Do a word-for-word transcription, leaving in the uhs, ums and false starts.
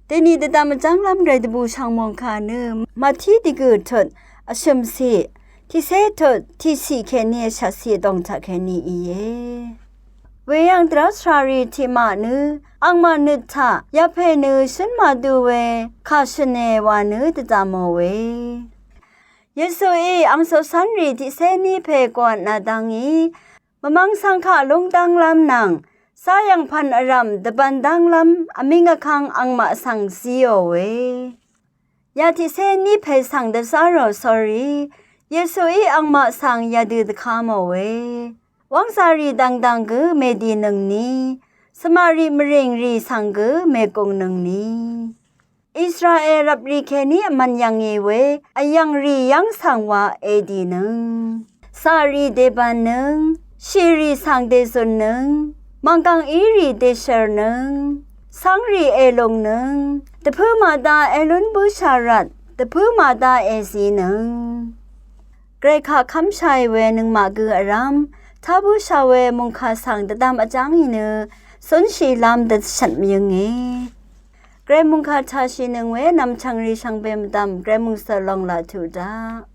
Deni dvdvm vjv́nglv́m rèdvbù shv̀ngmòng kà nø Mati dvgø̀ tut vshø̀mciq tiqcé tut tiqciq kèní vshaqciq dòng taq kèní íe. Weyv̀ng dvrá svràrì tiqmaq nø angmaq nøt taq yapè nø shǿn màdu we kà shø̀ne wa nø dvdvmò we. Yesuí angcò cv́nrì tiqcé ní pè gòvtnà dvngí mvmvng svng kaq lúngdv́nglv́m nvng záyv̀ngpv̀n vrv̀m dvbvn dv́nglv́m vmíng vkvng angmaq svng zíò we. Ya tiqcé ní pè svng dvzá rò sórí Yesuí angmaq svng yadø dvkamò we. Wv́ngzàrì dv̀ngdv̀ng gø mèdìnøngni, svmarì mvrìngrì svng gø mègùngnøngni, Israel rvprì kèní vmvn yv̀ngì we vyv̀ngrì yv́ng svng wa èdìnøng. Càrì dèbv̀nnøng, shìrì svng dèzùnnøng, mv̀nggv̀ng írì dèshèrnøng, cv́ngrì èlùngnøng, dvpǿ màda èlún bǿshà rvt dvpǿ màda èzinøng. Gvray kaq kv́mshàì we nøngmaq gø vrv́m tá bǿshà we mùngkà svng dvdvm vjv́ngì nø cúnshìlv́m dvshvt mvyǿnge. Gvray mùngkà tàshìnøng we nv̀mchv̀ngrì shvngbe mvdv̀m Gvray mùngsø̀ lòng laq tuq daq.